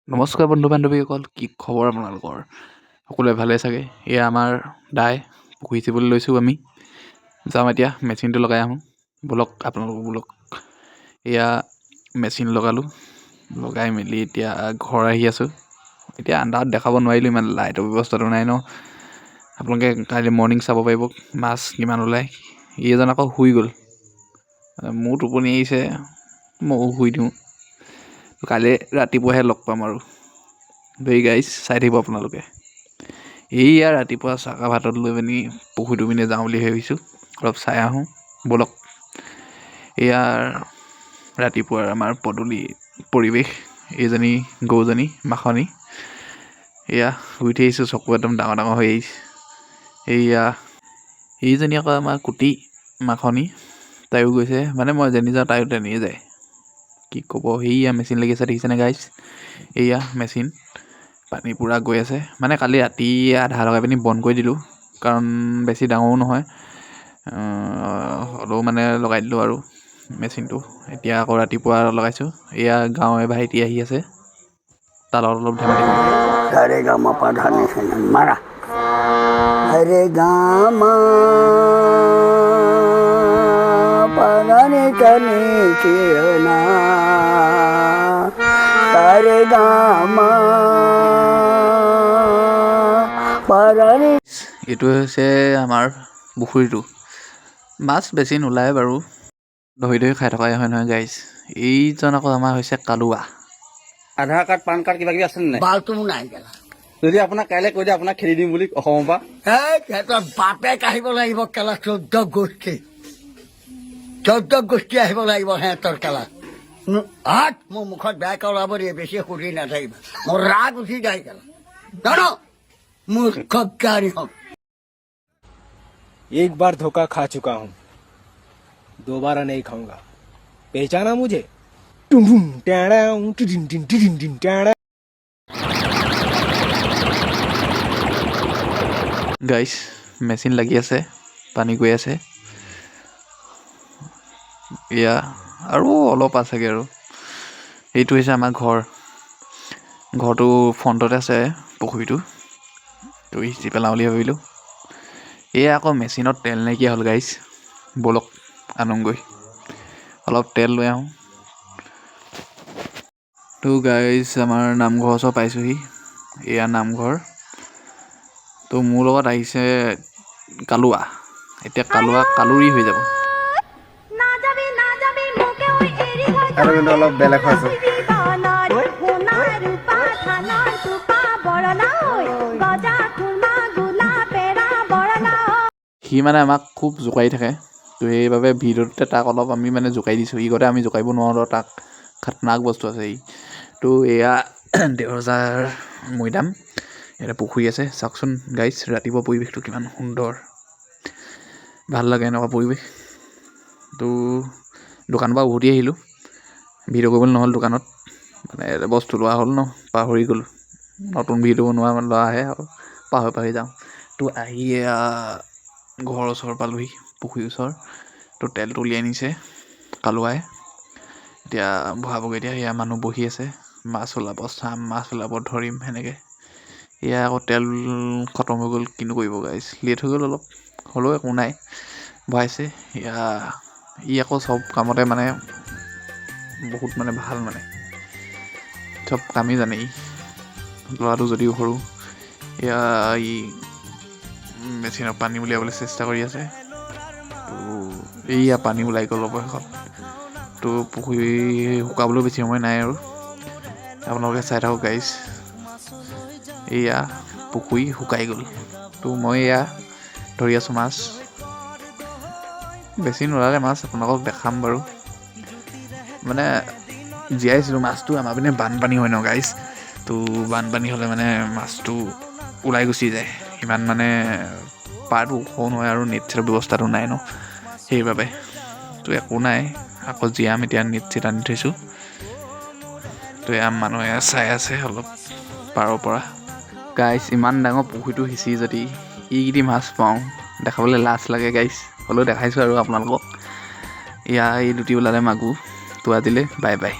নমস্কাৰ বন্ধু বান্ধৱীসকল, কি খবৰ আপোনালোকৰ? সকলোৱে ভালে চাগে। এয়া আমাৰ দাই পুখুৰী সিঁচিবলৈ লৈছোঁ আমি। যাওঁ এতিয়া মেচিনটো লগাই আহোঁ। ব'লক আপোনালোকো ব'লক। এয়া মেচিন লগালোঁ, লগাই মেলি এতিয়া ঘৰ আহি আছোঁ। এতিয়া আন্ধাৰত দেখাব নোৱাৰিলোঁ, ইমান লাইটৰ ব্যৱস্থাটো নাই ন। আপোনালোকে কাইলৈ মৰ্ণিং চাব পাৰিব মাছ কিমান ওলায়। এইজন আকৌ শুই গ'ল, মোৰ টোপনি আহিছে, ময়ো শুই দিওঁ। কাইলৈ ৰাতিপুৱাহে লগ পাম আৰু। দেই গাইজ, চাই থাকিব আপোনালোকে। এইয়া ৰাতিপুৱা চাহকাপ হাতত লৈ পিনি পুখুৰীটো পিনে যাওঁ বুলি ভাবিছোঁ, অলপ চাই আহোঁ ব'লক। এয়া ৰাতিপুৱাৰ আমাৰ পদূলি পৰিৱেশ। এইজনী গৰুজনী মাখনী, এয়া শুই উঠি আহিছোঁ, চকু একদম ডাঙৰ ডাঙৰ হৈ আহিছে। এইয়া এইজনী আকৌ আমাৰ কুটি মাখনী, তাইও গৈছে। মানে মই যেনি যাওঁ তাইও তেনেই যায়, কি ক'ব। সেইয়া মেচিন লাগি আছে, দেখিছেনে গাইজ? এইয়া মেচিন, পানী পূৰা গৈ আছে। মানে কালি ৰাতি আধা লগাই পিনি বন্ধ কৰি দিলোঁ, কাৰণ বেছি ডাঙৰো নহয়, হ'লেও মানে লগাই দিলোঁ আৰু মেচিনটো। এতিয়া আকৌ ৰাতিপুৱা লগাইছোঁ। এয়া গাঁৱৰে ভাইটি আহি আছে, তাৰ লগত অলপ ধেমালি কৰোঁ। ৰে গা মা পা ধা নি সা মাৰা ৰে গা মা পা ধা নি সা নি না ৰে গা মা পা ধা নি। এইটো হৈছে আমাৰ পুখুৰীটো। মাছ বেছি নোলায় বাৰু, ধৰি ধৰি খাই থকাই হয় নহয় গাইজ। এইজন আকৌ আমাৰ হৈছে কালুৱা। আধাৰ কাৰ্ড, পান কাৰ্ড কিবা কিবি আছে নে নাই? বালটো নাই কেলা। যদি আপোনাক কাইলৈ কৈ দিয়ে আপোনাক খেদি দিম বুলি অসমৰ পৰা? এই সিহঁতৰ বাপেক আহিব লাগিব কেলা, 14 গোষ্ঠী, 14 গোষ্ঠী আহিব লাগিব সিহঁতৰ কেলা। হাত মোৰ মুখত বেয়াকে ওলাব দিয়ে, বেছি সুধি নাথাকিবা, মোৰ ৰাগ উঠি যায় কেলা। জানো মূৰ্খ জ্ঞানী হওক। एक बार धोखा खा चुका हूं, दोबारा नहीं खाऊंगा। पहचाना मुझे? टुम टुम टैड़ा टिडिन टिन टिडिन टिन टैड़ा। গাইজ, মেচিন লাগি আছে, পানী গৈ আছে। এয়া আৰু অলপ আছেগৈ আৰু। এইটো হৈছে আমাৰ ঘৰ, ঘৰটো ফ্ৰণ্টতে আছে পুখুৰীটো, তো সিঁচি পেলাওঁ বুলি ভাবিলোঁ। এয়া আকৌ মেচিনত তেল নাইকিয়া হ'ল গাইজ, ব'লক আনোগৈ, অলপ তেল লৈ আহোঁ। তো গাইজ, আমাৰ নামঘৰ ওচৰ পাইছোঁহি, এয়া নামঘৰ। তো মোৰ লগত আহিছে কালুৱা, এতিয়া কালুৱা কালুৰি হৈ যাব। আৰু কিন্তু অলপ বেলেগ হৈছে। সি মানে আমাক খুব জোকাৰি থাকে, তো সেইবাবে ভিডিঅ'টোতে তাক অলপ আমি মানে জোকাৰি দিছোঁ। ই গতে আমি জোকাৰিব নোৱাৰোঁ, তাক খাতনাক বস্তু আছে ই। তো এয়া দেওৰজাৰ মৈদাম, ইয়াতে পুখুৰী আছে। চাওকচোন গাইজ, ৰাতিপুৱা পৰিৱেশটো কিমান সুন্দৰ, ভাল লাগে এনেকুৱা পৰিৱেশ। তো দোকানৰ পৰা উভতি আহিলোঁ, ভিডিঅ' কৰিবলৈ নহ'ল দোকানত, মানে বস্তু লোৱা হ'ল ন, পাহৰি গ'লোঁ। নতুন ভিডিঅ' বনোৱা লোৱাহে আৰু পাহৰি পাহৰি যাওঁ। তো আহি এয়া ঘৰৰ ওচৰ পালোহি, পুখুৰীৰ ওচৰ। তো তেলটো উলিয়াই নিছে কালুৱাই, এতিয়া ভৰাবগৈ। এতিয়া এয়া মানুহ বহি আছে, মাছ ওলাব চাম, মাছ ওলাব ধৰিম সেনেকৈ। এয়া আকৌ তেল খতম হৈ গ'ল, কিনো কৰিব গাইজ, লেট হৈ গ'ল অলপ, হ'লেও একো নাই, ভৰাইছে। এয়া ই আকৌ চব কামতে মানে বহুত মানে ভাল, মানে চব কামেই জানে ই, ল'ৰাটো যদিও সৰু। এয়া ই মেচিনত পানী উলিয়াবলৈ চেষ্টা কৰি আছে। তো এইয়া পানী ওলাই গ'ল অৱশেষত। তো পুখুৰী শুকাবলৈও বেছি সময় নাই আৰু, আপোনালোকে চাই থাকক গাইজ। এইয়া পুখুৰী শুকাই গ'ল। তো মই এয়া ধৰি আছোঁ মাছ, বেছি নোলালে মাছ, আপোনালোকক দেখাম বাৰু। মানে জীয়াইছিলোঁ মাছটো, আমাৰ পিনে বানপানী হয় ন গাইজ, তো বানপানী হ'লে মানে মাছটো ওলাই গুচি যায়। ইমান মানে পাৰটো ওখ নহয় আৰু নেট চেটৰ ব্যৱস্থাটো নাই ন, সেইবাবে। তো একো নাই, আকৌ জীয়াম এতিয়া, নেট চেট আনি থৈছোঁ। তো এয়া মানুহে চাই আছে অলপ পাৰৰ পৰা। গাইজ, ইমান ডাঙৰ পুখুৰীটো সিঁচি যদি এইকেইটি মাছ পাওঁ, দেখাবলৈ লাজ লাগে গাইজ, হ'লেও দেখাইছোঁ আৰু আপোনালোকক। এয়া এই দুটি ওলালে মাগুৰ। তো আজিলৈ বাই বাই।